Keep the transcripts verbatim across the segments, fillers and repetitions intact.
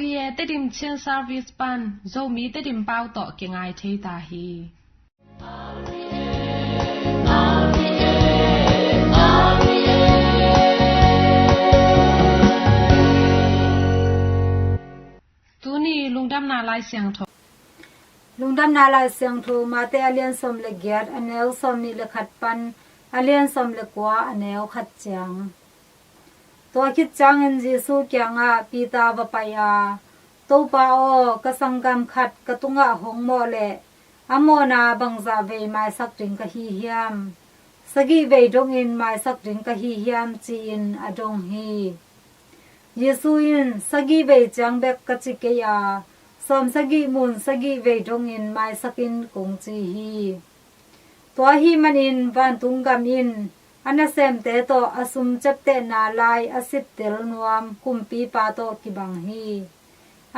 Pi e, Tedim Chin Service pan Zomi Tedim pau tawh kingai thei ta hi. Tuni lungdamna Lai Siangtho. Lungdamna Lai Siangtho, Mate a lian sawm le giat, a neu sawm nih le khat pan a lian sawm le kua, a neu khat ciang. Tua khit ciangin Jesu kiangah Peter va pai a, "Topa aw, ka sanggam khat ka tungah hong mawh leh a mawhna bangzah vei maisak ding ka hi hiam? Sagih vei dongin maisak ding ka hi hiam?" ci-in a dong hi. Jesu in, "Sagih vei ciang bek ka ci kei a, sawm sagih mun sagih vei dongin maisak in," kong ci hi. Tua ahih manin vantung gam in a nasemte tawh a sum ciaptehna lai a sittel nuam kumpipa tawh kibang hi.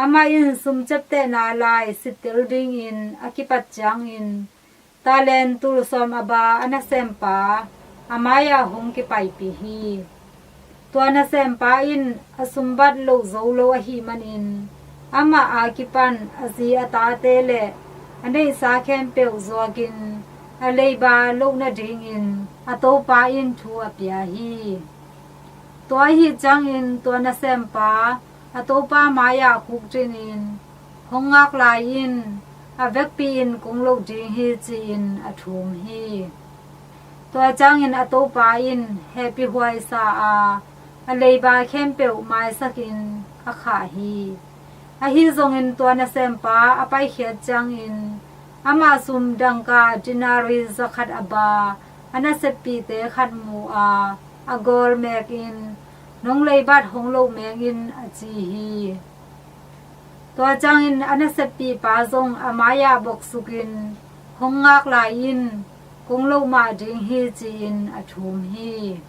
Amah in sum ciaptehna lai sittel dingin a kipat ciangin talent tul sawm a ba a nasempa a mai-ah hong kipaipih hi. Tua nasempa in a sumbat loh zo lo ahih manin amah a kipan a zi a tate le a neihsa khempeuh zuakin a leiba loh nadingin a topa in thu a pia hi. Tua ahih ciangin tua nasempa a topa mai-ah khukdinin, "Hong ngak lai in, a vekpi-in kong loh ding hi," ci-in a thum hi. Tua ciangin a topa in hehpihhuai sa a, a leiba khempeuh maisakin a khah hi. Ahi zongin tua nasempa a paikhiat ciangin amah sum dangka denarii zakhat a ba a naseppihte khat mu a, a gawl mekin, "Nong leibat hong loh meng in," a ci hi. Tua ciangin a naseppihpa zong a mai-ah boksukin, "Hong ngak lai in, kong loh mah ding hi," ci-in a thum hi.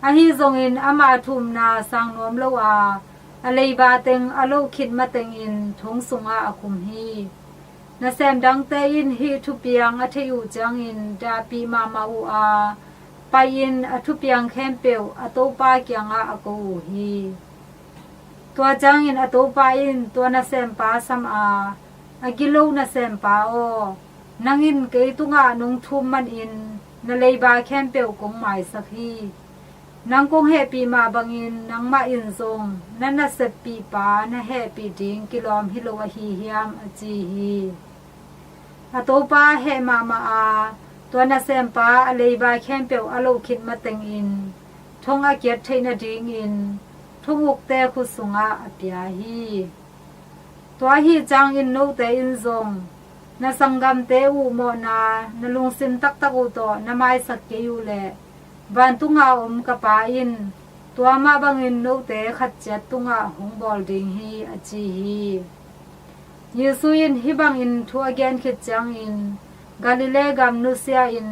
Ahi zongin amah a thumna sang nuam lo a, a leiba teng a loh khit matengin thong sungah a khum hi. Nasem dangte in hih thupiang a theih uh ciangin dahpih mahmah uh a, pai-in a thupiang khempeuh a topa kiangah a ko uh hi. Tua ciangin a topa in tua nasempa sam a, "A gilo nasempa aw, nang in kei tungah nong thum manin na leiba khempeuh kong maisak hi. Nang kong hehpih mah bangin nangmah in zong na naseppihpa na hehpih ding kilawm hi lo ahi hiam?" a ci hi. A topa heh mahmah a, tua nasempa a leiba khempeuh a loh khit matengin thong a kiat theih nadingin thong ukte khut sungah a pia hi. Tua ahih ciangin note in zong na sanggamte uh mawhna na lungsim taktak uh tawh na maisak kei uh leh vantunga om ka Pa in tua mah bangin note khat ciat tungah hong bawl ding hi, a ci hi. Jesu in hih bangin thu a gen khit ciangin Galilee gam nusia-in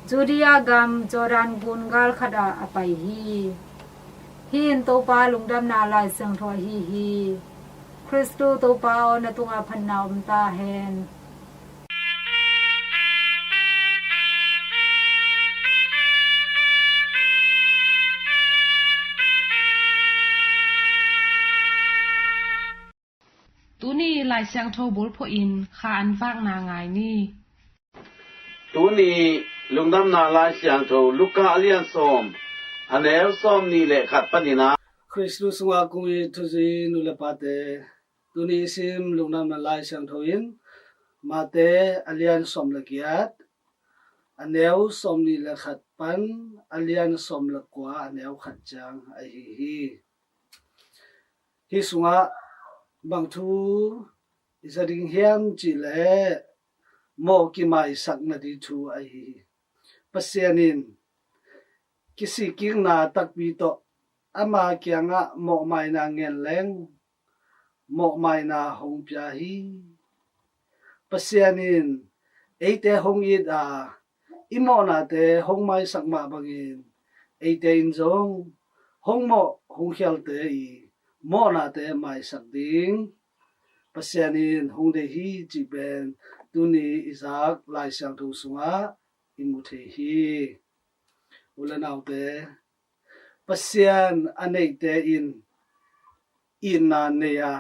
Judea gam Jordan gun gal khatah a pai hi. Hih in Topa lungdamna Lai Siangtho ahi hi. Khristu Topa aw, na tungah phatna om ta hen. Tuni Lai Siangtho bulphuh in kha an vakna ngai ni. Tuni lungdamna Lai Siangtho Luka a lian sawm, a neu sawm nih le khat panin ah. Khristu sungah kong it thuzui nu le pate, tuni i sim lungdamna Lai Siangtho in Mate a lian sawm le giat, a neu sawm nih le khat pan a lian sawm le kua, a neu khat ciang ahi hi. Hih sungah bang thu i za ding hiam cih leh mawh kimaisak nading thu ahi hi. Pasian in kisikkikna takpi tawh ama kiangah mawhmaina ngen leng mawhmaina hong pia hi. Pasian in eite hong it a, i mawhnate hong maisak mah bangin eite in zong hong mawh hong khialte i mawhnate maisak ding Pasian in hong deih hi cih pen tuni i zak Lai Siangtho sungah i mu thei hi. U le naute, Pasian a neihte in itna nei a,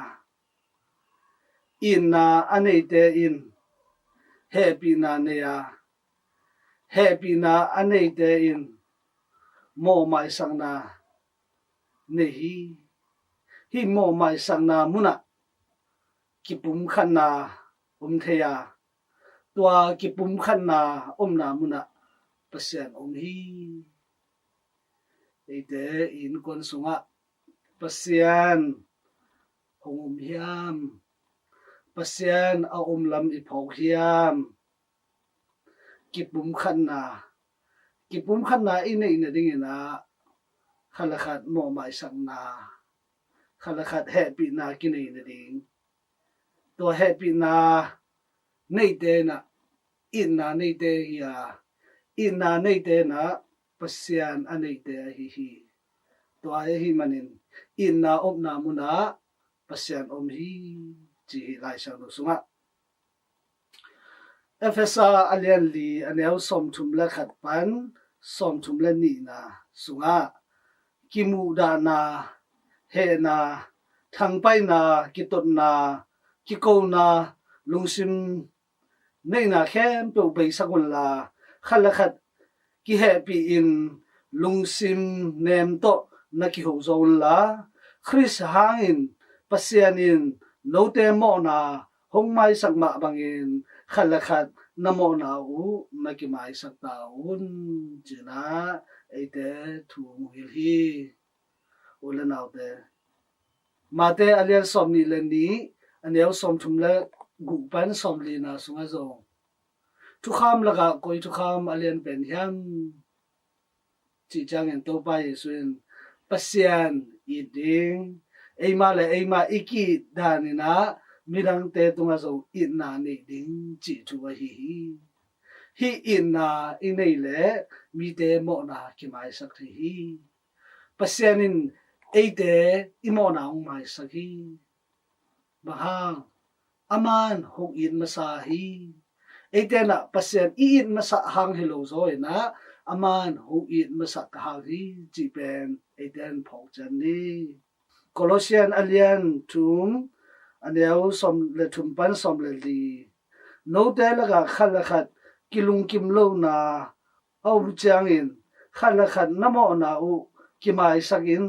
itna a neite in hehpihna nei a, hehpihna a neite in mawhmaisakna nei hi. Hih mawhmaisakna munah kipumkhatna om thei a, tua kipumkhatna omna munah Pasian om hi. Eite i innkuan sungah Pasian hong om hiam? Pasian a om lam i phawk hiam? Kipumkhatna, kipumkhatna i neih nadingin ah khat le khat mawhmaisakna, khat le khat hehpihna kinei nading. Tua hehpihna neite in ah itna neite hi a, itna neite in ah Pasian a neite ahi hi. Tua ahih manin itna omna munah Pasian om hi, ci hi Lai Siangtho sungah. Efesa a lian li, a neu sawmthum le khat pan sawmthum le nihna sungah kimuhdahna, hehna, thangpaihna, kitotna, kikona, lungsim neihna khempeuh beisak unla, khat le khat kihehpih in lungsim nem tawh na kiho zo unla, Khrist hangin Pasian in note mawhna hong maisak mah bangin khat le khat na mawhna uh na kimaisak ta un, ci-in ah eite thu hong hilh hi. U le naute, Mate a lian sawmnih le nih, a neu sawmthum le guk pan sawmlina sungah zong, thukham lakah koi thukham a lian pen hiam cih ciangin Topa Jesuh in Pasian it ding, eima le eima i ki-it dan in ah midangte tungah zong itna nei ding cih thu ahi hi. Hih itna i neih leh mite mawhna kimaisak thei hi. Pasian in eite i mawhna hong maisak hi. Bang hang? Aman hong it masa hi. Eite in ah Pasian i it masa hang hi lo zaw in ah aman hong it masa ta hang hi cih pen eite in phawk ciat ni. Kolosian a lian thum, a neu sawm le thum pan sawm le li. Note lakah khat le khat kilungkim lona a om ciangin khat le khat na mawhna uh kimaisak in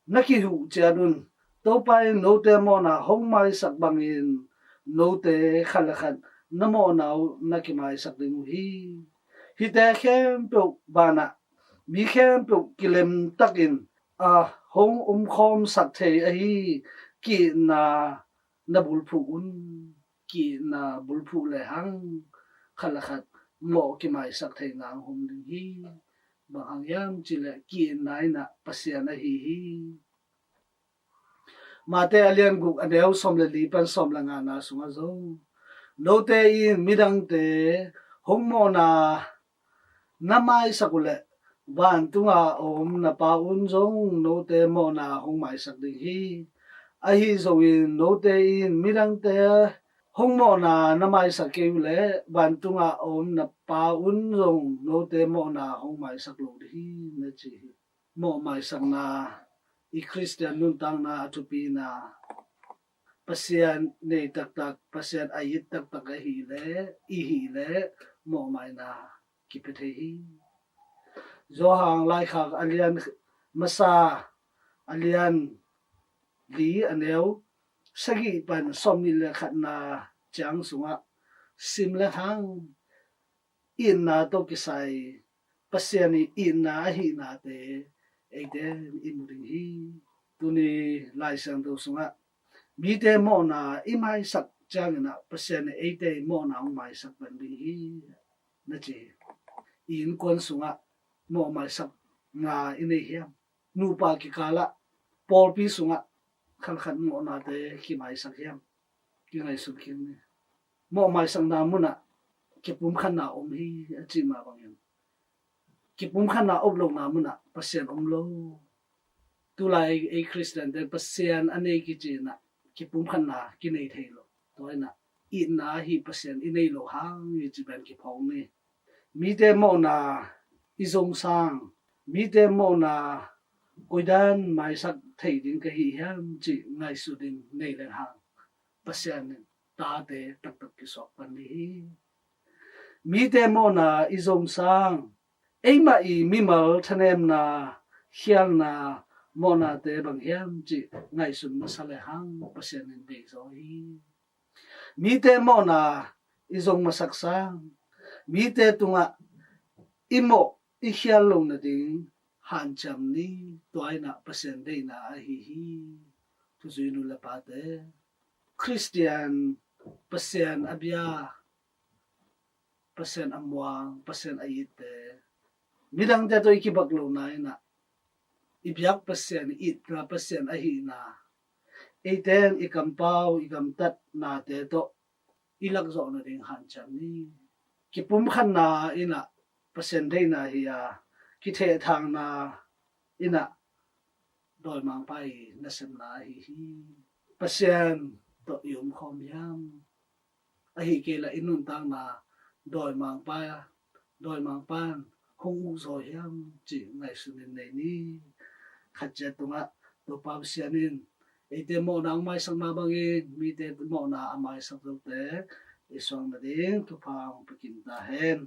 na kihuh ciat un. Topa in note mawhna hong maisak bangin note khat le khat na mawhna uh na kimaisak ding uh hi. Hihte khempeuh banah mi khempeuh kilemtakin a hong omkhawmsak thei ahi ki-itna na bulphuh un. Ki-itna bulphuh lehang khat le khat mawh kimaisak theihna hong om ding hi. Bang hang hiam cih leh ki-itna in ah Pasian ahi hi. Mate a lian guk, a neu sawm le li pan sawm le ngana sungah zong, note in midangte hong mawhna na maisak uh leh vantunga a om na Pa un zong note mawhna hong maisak ding hi. Ahi zongin note in midangte hong mawhna na maisak kei uh leh vantunga a om na Pa un zong note mawhna hong maisak lo ding hi, na ci hi. Mawhmaisakna i Khristian nuntakna a thupina, Pasian nei taktak, Pasian a it taktak ahih leh, i hih leh mawhmaina kipia thei hi. Johan laikhak a lian masa, a lian li, a neu sagih pan sawmnih le khatna ciang sungah sim lehang itna tawh kisai Pasian i itna ahihnate eite i mu ding hi. Tuni Lai Siangtho sungah mite mawhna i maisak ciangin ah Pasian in eite i mawhna hong maisak pan ding hi, na ci hi. I innkuan sungah mawhmaisakna i nei hiam? Nupa kikalah, pawlpi sungah khat le khat mawhnate kimaisak hiam? Kingaihsun kik ni. Mawhmaisakna munah kipumkhatna om hi a cih mah bangin kipumkhatna om lohna munah Pasian om lo. Tulai ei Khristiante Pasian a nei kici in ah kipumkhatna kinei thei lo. Tua in ah itna ahi Pasian i nei loh hang hi cih pen kiphawk ni. Mite mawhna i zong sang, mite mawhna Koidan maisak thei ding ka hi hiam cih ngaihsut in nei leng hang, Pasian in tate taktak kisuak pan ding hi. Mite mawhna i zong sang, eimah i mimal thanemna, khialna, mawhnate bang hiam cih ngaihsun masa lehang Pasian in deih zaw hi. Mite mawhna i zong masak sang, mite tungah i mawh i khial lo nading hanciam ni, tua in ah Pasian deihna ahi hi. Thuzui nu le pate, Khristian, Pasian a bia, Pasian a muang, Pasian a itte, midangte tawh i kibak lohna in ah, i biak Pasian, i itna Pasian ahihna, eite in i kampau, i gamtatnate tawh i lakzawh nading hanciam ni. Kipumkhatna in ah Pasian deihna hi a, kithehthangna in ah dawimangpa i nasepna ahi hi. Pasian tawh i omkhawm hiam? Ahih kei leh i nuntakna dawimangpa, dawimangpa in hong uk zaw hiam cih ngaihsun in nei ni. Khat ciat tungah Topa Pasian in eite mawhna hong maisak mah bangin mite mawhna a maisak zote i suang nading thupha hong pia kim ta hen.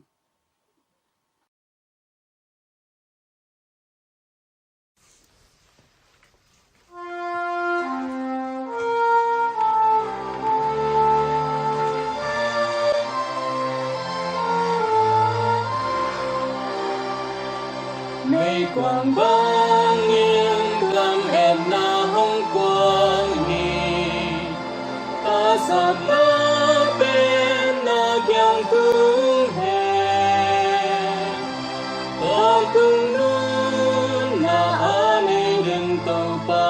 Meikuang bangin lam etna hong kuang hi. Ka sapna pen na kiang tung hen. Tawntung nunna a nei den Topa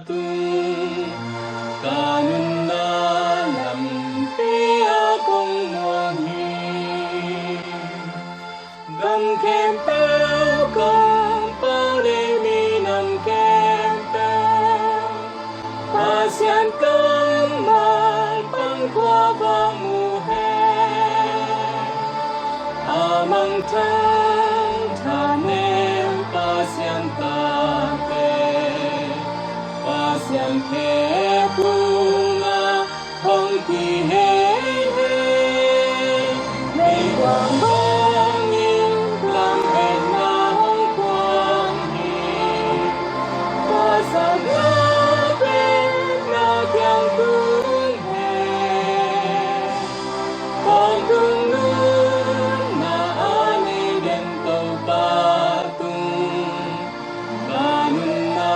tung, ka nunna lampi ah kong muang hi. Gam khempeuh, kong pau le minam khempeuh, Pasian kammal pan khua va mu hen. A mangthang thanem Pasian tate, Pasian khe kung a hong kihei hei. Meikuang bangin lam etna hong kuang hi. Ka sapna pen na kiang tung hen. Tawntung nunna a nei den Topa tung, ka nunna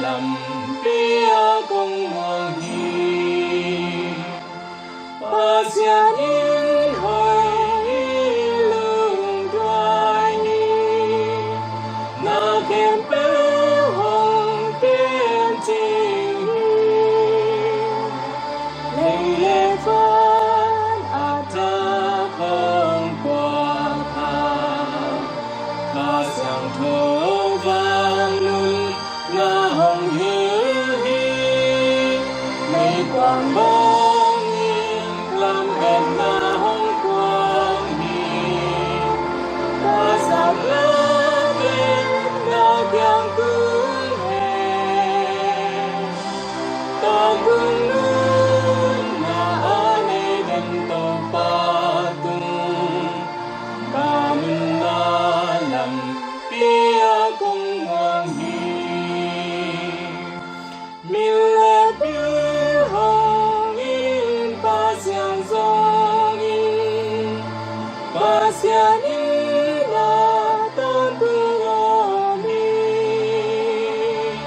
lampi ah kong muang hi. Pasian in hoih in lungduai hi. Na khempeuh hong kem cing hi. Lei le van a tak hong puak a, Kha Siangtho vangliatna hong hilh hi. Meikuang bangin lametna hong kuang hi. Ka sapna pen na kiang tung hen. Tawntung nunna a nei den Topa tung, ka nunna lampi ah kong muang hi. Min le bil hong in, Pasian zong in, Pasian in na tawntung om hi.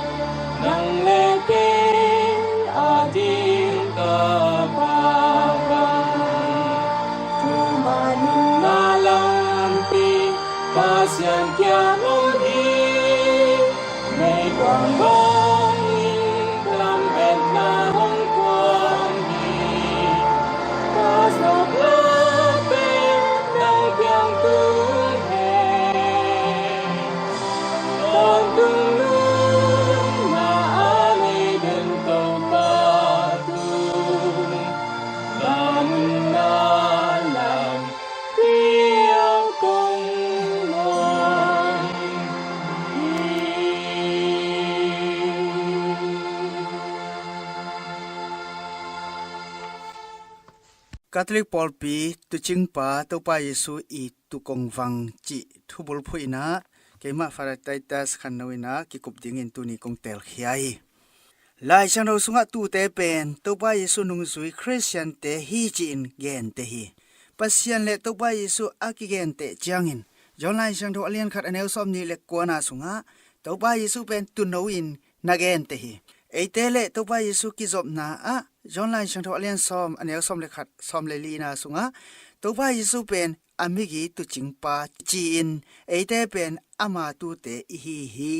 Nang le kei a ding ka Pa bang, thumna lampi Pasian kiang om hi. Meikuang bangin lametna hong kuang hi. Ka sapna pen nang kiang tung hen. Tawntung nunna a nei den Topa tung, ka nunna lampi ah kong muang hi. Catholic pawlpi tuucingpa Topa Jesu i tuukongvang cih thubulphuh in ah keimah Father Titus Khanno in ah kikup dingin tuni kong teelkhia hi. Lai Siangtho sungah tuute pen Topa Jesu nungzui Khristiante hi ci-in gente hi. Pasian le Topa Jesu a kigenteh ciangin John Lai Siangtho a lian khat a neu sawm nih le kuana sungah Topa Jesu pen tuuno in na gente hi. Eite le Topa Jesu kizopna ah John Lai Siangtho a lian sawm a neu sawm le khat, sawm le lina sungah Topa Jesu pen a migi tuucingpa ci-in eite pen ama tuute i hi hi.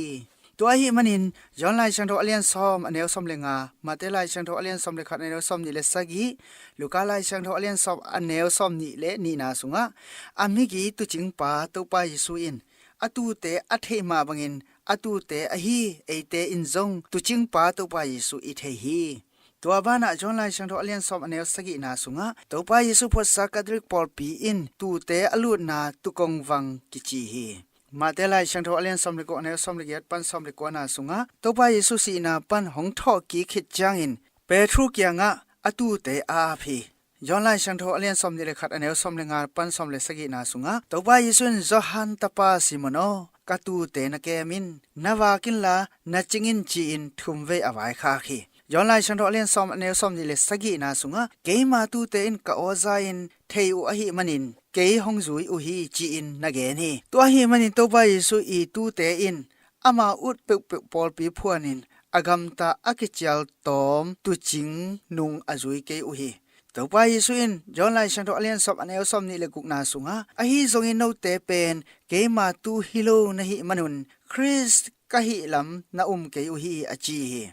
Tua ahih manin John Lai Siangtho a lian sawm a neu sawm le nga, Mate Lai Siangtho a lian sawm le khat a neu sawm nih le sagih, Luka Lai Siangtho a lian sawm a neu sawm nih le nihna sungah a migi tuucingpa Topa Jesu in a tuute a theih mah bangin a tuute ahi eite in zong tuucingpa Topa Jesu i thei hi. Tua banah John Lai Siangtho a lian sawm a neu sagihna sungah Topa Jesu phuatsa Catholic pawlpi in tuute a lutna tuukongvang kici hi. Mate Lai Siangtho a lian sawm le guk a neu sawm le giat pan sawm le kuana sungah Topa Jesu sihna pan hong thawhkik khit ciangin Petru kiangah a tuute a ap hi. John Lai Siangtho a lian sawm nih le khat a neu sawm le nga pan sawm le sagihna sungah Topa Jesu in Johan tapa Simon aw, ka tuute na kem in, na vak inla na cing in ci-in thumvei a vaikhak hi. John Lai Siangtho a lian sawm a neu sawm nih le sagihna sungah keima tuute in ka aw za in thei uh ahih manin kei hong zui uh hi ci-in na gen hi. Tua ahih manin Topa Jesu i tuute in ama ut peuhpeuh pawlpi phuanin a gamta a kicial tawm tuucing nung a zui kei uh hi. Topa Jesu in John Lai Siangtho a lian sawm a neu sawm nih le gukna sungah ahi zongin note pen keima tuu hi lo na hih manun Khrist ka hih lam na um kei uh hi a ci hi.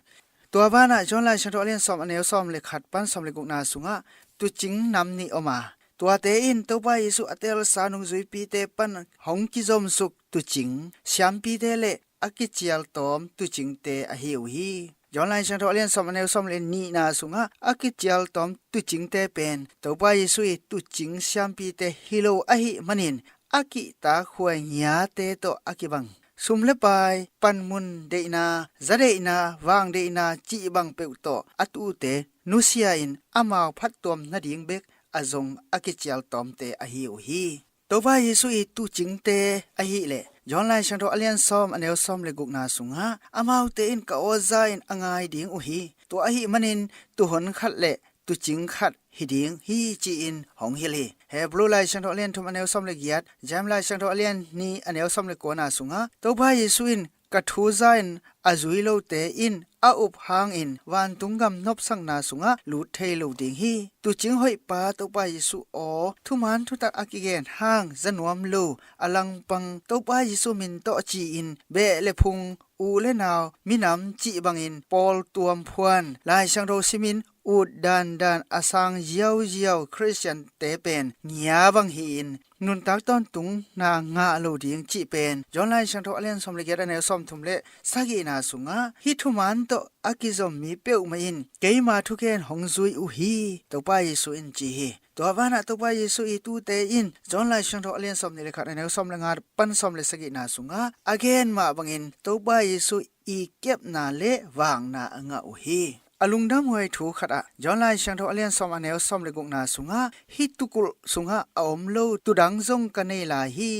Tua banah John Lai Siangtho a lian sawm a neu sawm le khat pan sawm le gukna sungah tuucing nam nih om a, tuate in Topa Jesu a teelsa nungzuipite pan hong kizomsuk tuucing siampite le a kicial tawm tuucingte ahi uh hi. John Lai Siangtho a lian sawm a neu sawm le nihna sungah a kicial tawm tuucingte pen Topa Jesu i tuucing siampite hi lo ahih manin a kihtak huai ngiate tawh a kibang sum le pai, panmun deihna, za deihna, vang deihna cih bang peuh tawh a tuute nusia in amau phattuam nading bek a zong a kicial tawmte ahi uh hi. Topa Jesu i tuucingte ahih leh John Lai Siangtho a lian sawm a neu sawm le gukna sungah amaute in ka aw za in a ngai ding uh hi. Tua ahih manin tuuhon khat le tuucing khat hi ding hi ci-in hong hilh hi. Hebru Lai Siangtho a lian thum a neu sawm le giat, James Lai Siangtho a lian nih a neu sawm le kuana sungah Topa Jesu in ka thu za in a zui lote in a up hangin vantung gam nopsakna sungah lut thei lo ding hi. Tuucing hoihpa Topa Jesu aw, thuman thutak a kigen hang za nuam lo a langpang Topa Jesu min tawh ci-in beh le phung, u le nau, minam cih bangin pawl tuam phuan, Lai Siangtho simin ut dandan a sang ziauziau Khristiante pen ngia bang hi-in nuntak tawntungna ngah lo ding cih pen John Lai Siangtho a lian sawm le giat a neu sawm thum le sagihna sungah hih thuman tawh a kizom mi peuhmah in keima thugen hong zui uh hi, Topa Jesu in ci hi. Tua banah Topa Jesu i tuute in John Lai Siangtho a lian sawm nih le khat a neu sawm le nga pan sawm le sagihna sungah a gen mah bangin Topa Jesu i kepna le vakna a ngah uh hi. A lungdamhuai thu khatah John Lai Siangtho a lian sawm a neu sawm le gukna sungah hih tuukulh sungah a om lo tuudang zong ka nei lai hi.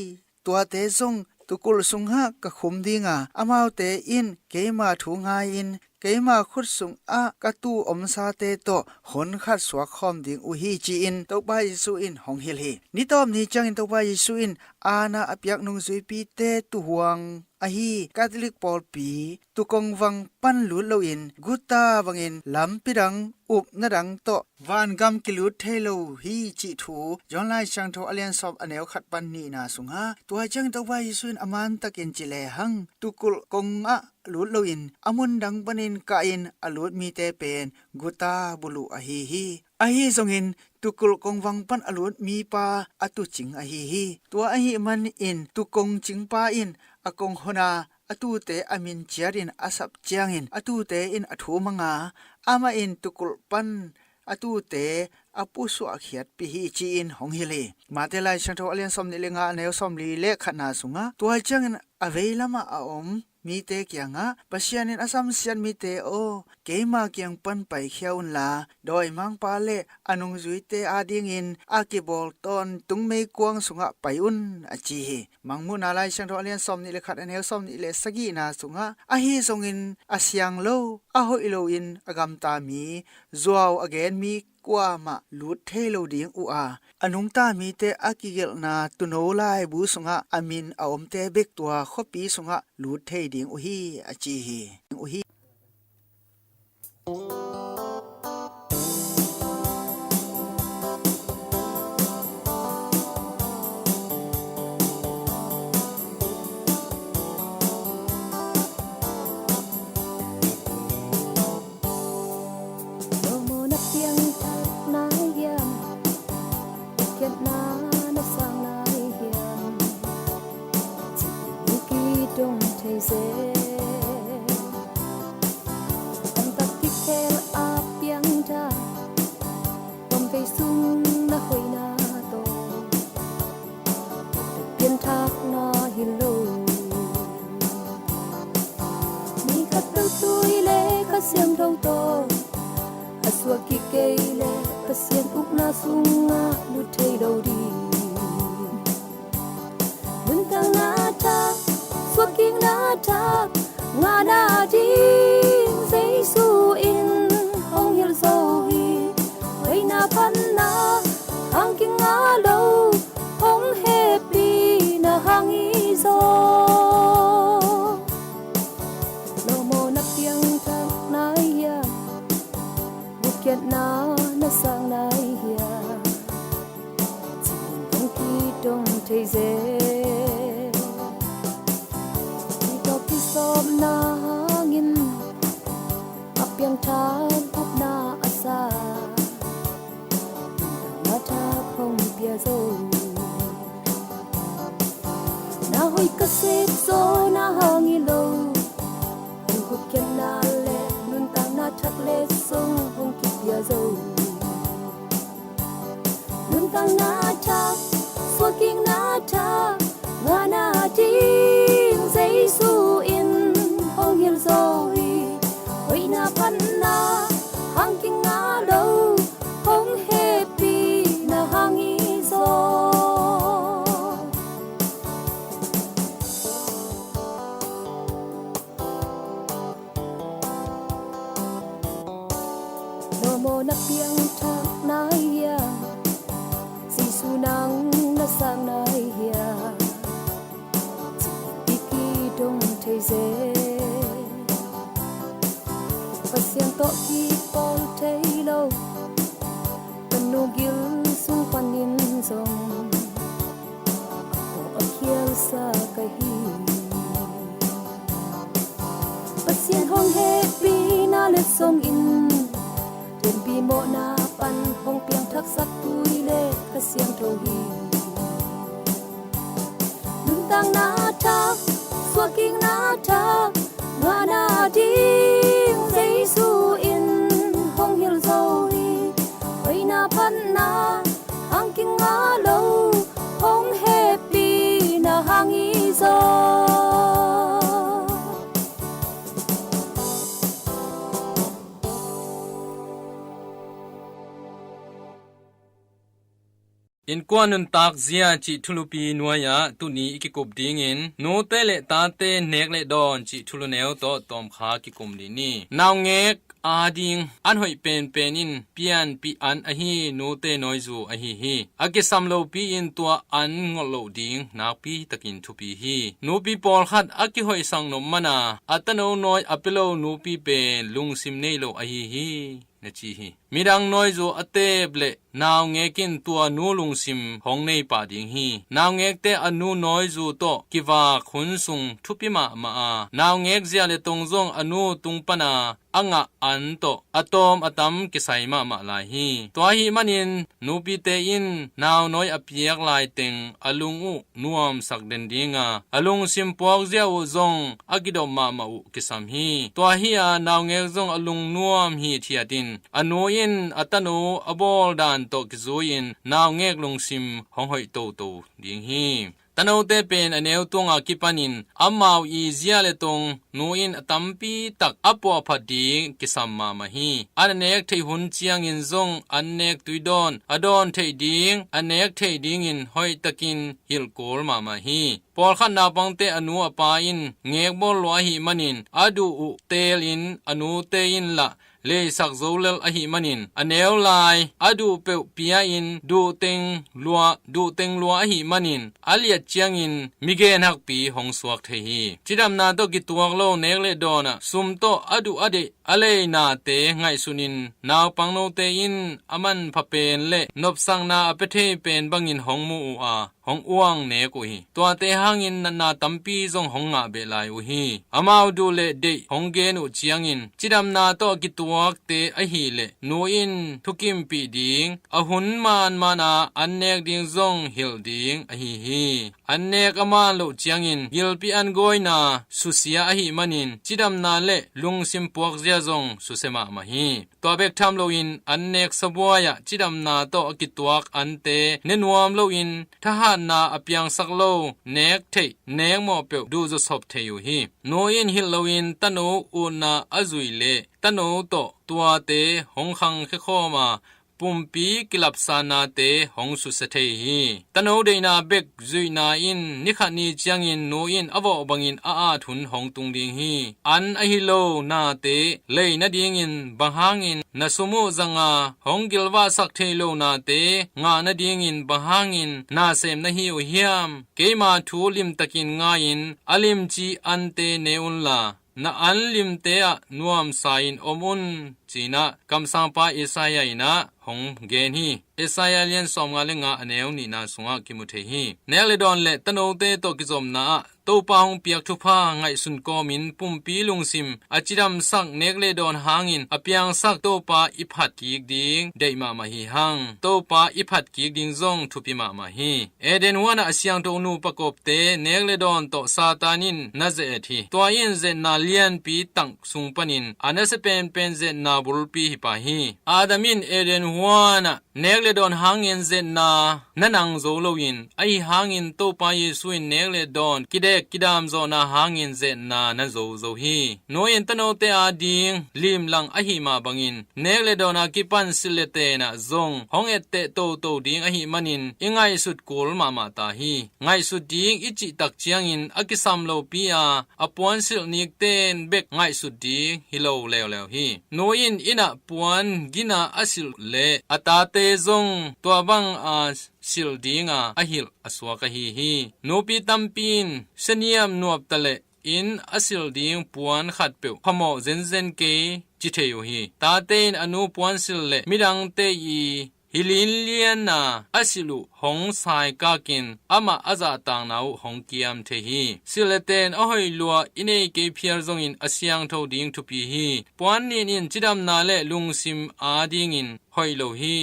Tuate zong tuukulh sungah ka khum dinga amaute in keima thu ngai-in keima khut sungah ka tuu omsate tawh honkhat suak khawm ding uh hi ci-in Topa Jesu in hong hilh hi. Nitawp ni ciangin Topa Jesu in aana a piak nungzuipite tuuhuang ahi Catholic pawlpi tuukongvang pan lut loin guta bangin lampi dang upna dang tawh vangam kilut thei lo hi cih thu John Lai Siangtho a lian sawm a neu khat pan nihna sungah tua ciangin Topa Jesu in a mantakin ci lehang tuukulh kongah lut loin a mundang panin kahin a lut mite pen guta buluh ahi hi. Ahi zongin tuukulh kongvang pan a lut mipa a tuucing ahi hi. Tua ahih manin tuukong cingpa in a kong hona a tuute a min ciatin a sap ciangin a tuute in a thum a nga, amah in tuukulh pan a tuute a pusuahkhiatpih hi ci-in hong hilh hi. Mate Lai Siangtho a lian sawm nih le nga a neu sawm li le khatna sungah tua ciangin a veilamah a om mite kiangah, Pasian in a samsiat mite aw, keima kiang pan paikhia unla, dawimangpa le a nungzuite adingin a kibawl tawntung meikuang sungah pai un, a ci hi. Mangmuhna Lai Siangtho a lian sawmnih le khat, a neu sawmnih le sagihna sungah, ahi zongin a siang lo, a hoih loin a gamta mi, zuau a gen mi kuamah lut thei lo ding uh a, a nungta mite a kigelhna tuuno laibu sungah a min a omte bek tua khuapi sungah lut thei ding uh hi, a ci hi. Uh hi. Lawmawna piangthak nai hiam? Hotkhiatna na sang nai hiam? Cih in hong kidong thei zel. Omtak kikhel a piangthak, tua vei sung na hoihna tawh pianthakna hi lo. Mi khat peuh tui le Kha Siangtho tawh a suah kik kei leh Pasian ukna sungah lut thei lo ding. Nuntakna thak, suahkikna thak ngahna ding Jesu in hong hilh zo hi. Hoihna phatna hang kingah lo, hong hehpihna hang hi zaw. Lawmawna piangthak nai hiam? Hotkhiatna na sang nai hiam? Cih in hong kidong thei zel. Kei tawh kisawpna hangin a piangthak gupna a sa, nuntakna thak hong pia zo. Na hoih ka sep zaw na hang hi lo. Hong hotkhiatna le nuntakna thak leh zong hong kipia zo. Nuntakna thak, suahkikna thak ngahna ding Jesu in hong hilh zo hi. Hoihna phatna hang kingah lo, hong hehpihna hang hi zaw. Lawmawna piangthak nai hiam? Jesu nang na sang nai hiam? Cih in kidong thei zel. Pasian tawh kipawl thei lo, ka nu gil sung panin zong a pawh a khialsa ka hi. Pasian hong hehpihna letsong in lianpi mawhna pan hong piangthaksak tui le Kha Siangtho hi. Nuntakna thak, suahkikna thak ngahna ding Jesu in hong hilh zo hi. Hoihna phatna hang kingah lo, hong hehpihna hang hi zaw. Innkuan nuntak zia cih thulupi nuai-ah tuni i kikup dingin, nute le tate nek le dawn cih thuluneu tawh tawmkha kikum dih ni. Naungek ading an hoih penpen in pianpih an ahi nute nawizu ahi hi. A kisam lopi in tua an ngolh loh ding nakpi takin thupi hi. Nupi pawlkhat a kihoihsak nop mana a tano nawi a pia lo nupi pen lungsim nei lo ahi hi, na ci hi. Midang nawizu a teep leh naungek in tua nu lungsim hong nei pah ding hi. Naungekte a nu nawizu tawh kivak hun sung thupi mahmah a, naungek zia le tong zong a nu tung pana a ngah an tawh a tawm a tam kisai mahmah lai hi. Tua ahih manin nupite in nau nawi a piak laiteng a lung uh nuamsak den dinga, a lungsim puakzia uh zong a kidop mahmah uh kisam hi. Tua hi-a naungek zong a lungnuam hithiat in a nu in a tanu a bawl dan tawh kizui-in naungek lungsim hong hoih toto ding hi. A note pen a neu tungah kipanin amau i zia le tong nu in a tampi tak a puahphat ding kisam mahmah hi. An a nek theih hun ciangin zong an nek tuidawn a dawn theih ding, a nek theih dingin hoihtakin hilh kul mahmah hi. Pawlkhat naupangte a nu a pa in ngekbawl lua ahih manin a duh uh teelin a nute in lah leisak zo lel ahih manin a neu lai a duh peuh pia-in duhteng lua, duhteng lua ahih manin a liat ciangin migen hakpi hong suak thei hi. Cidamna tawh kituak lo nek le dawnah sum tawh a duh a deih a lei nate ngaihsunin naupang note in a manpha pen le nopsakna a pia thei pen bangin hong mu uh a, hong uang nek uh hi. Tuate hangin natna tampi zong hong ngah beh lai uh hi. Amau duh le deih hong gen uh ciangin cidamna tawh a kituakte ahileh nu in thukimpih ding, a hun manmana an nek ding zong hilh ding ahi hi. An nek a man loh ciangin gilpi an gawina susia ahih manin cidamna le lungsim puakzia zong susia mahmah hi. Tua bek tham loin an nek sabuai-ah cidamna tawh a kituak ante ne nuam loin thahatna a piangsak lo nek theih nek mawh peuh duhzawsop thei uh hi. Nu in hilh loin tano utna a zuih leh tano tawh tuate hong khangkhia khawm a pumpi kilapsannate hong susia thei hi. Tano deihna bek zuihna in nikhat ni ciangin nu in a vawh bangin a at hun hong tung ding hi. An ahi lo nate lei nadingin bang hangin na sum uh zanga hong gilvahsak thei lo nate ngah nadingin bang hangin na sem na hi uh hiam? Keima thu limtakin ngai-in a limci ante ne unla na an limte ah nuamsa-in om un, ci-in ah kamsangpa Isaiah in ah hong gen hi. Isaiah lian sawmnga le nga a neu nihna sungah kimu thei hi. Nek le dawn le tanote tawh kizopna ah Topa hong piak thupha ngaihsun kawmin pumpi lungsim a cidamsak nek le dawn hangin a piangsak Topa i phat kik ding deih mahmah hi hang. Topa i phat kik ding zong thupi mahmah hi. Eden huanah a siangtho nupa kawpte nek le dawn tawh Satan in na ze-et hi. Tua in zetna lianpi tang sung panin a nasia penpen zetna bulpi hi pah hi. Adam in Eden huanah nek le dawn hangin zetna na nang zo loin ahi hangin Topa Jesu in nek le dawn kidek kidamzawhna hangin zetna na zo zo hi. Nu in tanote ading limlang ahi mah bangin nek le dawn a kipan silh le tenah zong hong etteh toto ding ahih manin i ngaihsut kul mahmah ta hi. Ngaihsut ding i cihtak ciangin a kisam lopi a a puansilh nikten bek ngaihsut ding hi lo leuleu hi. Nu in inn ah puan gina a silh leh a tate zong tua bang a silh dinga a hilh a suak ahi hi. Nupi tampi in seniam nuapta leh inn a silh ding puan khatpeuh phamawh zenzen kei ci thei uh hi. Tate in a nu puansilh le midangte i hi linlianna a silh uh hong saikakin amah a zahtakna uh hong kiam thei hi. Silh le ten a hoih lua i nei kei phial zongin a siangtho ding thupi hi. Puan nin in cidamna le lungsim adingin hoih lo hi.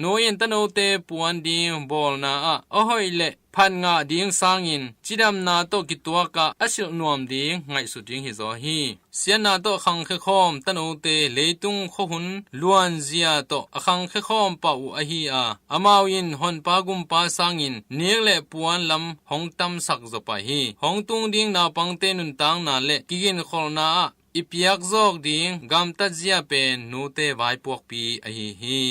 Nu in tanote puan ding bawlna ah a hoih le phat ngah ding sangin cidamna tawh kituak ah a silh nuam ding ngaihsut ding hizaw hi. Siatna tawh khangkhia khawm tanote leitung khuahun luanzia tawh a khangkhia khawm pah uh ahi a, amau in honpa gumpa sangin nik le puan lam hong tamsak zaw pah hi. Hong tung ding naupangte nuntakna le kiginkholhna ah i piak zawk ding gamtat zia pen nute vaipuakpi ahi hi.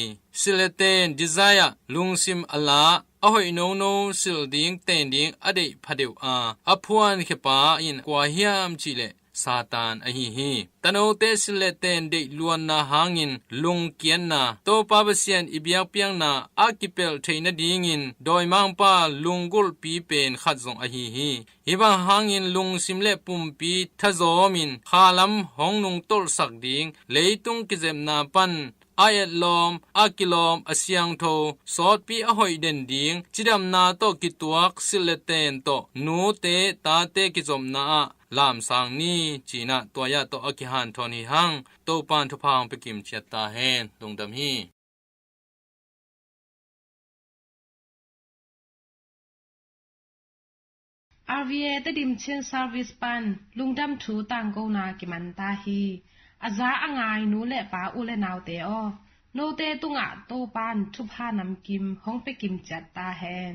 Silh le ten desire, lungsim a la, a hoih nono silh ding ten ding a deih phadeuh a, a phuankhia pa in kua hiam cihleh Satan ahi hi. Tanote silh le ten deih luanna hangin lungkiatna, Topa Pasian i biakpiakna a kipelh theih nadingin dawimangpa lunggulhpi pen khat zong ahi hi. Hih bang hangin lungsim le pumpi thazawmin khalam hong nungtolhsak ding, leitung kizepna pan a etlawm, a kilawm, a siangtho, sawtpi a hoih den ding, cidamna tawh kituak silh le ten tawh nute tate kizopna ah lamsang ni, ci-in ah tua-ah tawh a kihanthawn hi hang. Topa'n thupha hong pia kim ciat ta hen. Lungdam hi. R V A Tedim Chin Service pan lungdam thu tangkona kiman ta hi. A za a ngai nu le pa, u le naute aw, note tungah Topa'n thupha namkim hong pia kim ciat ta hen.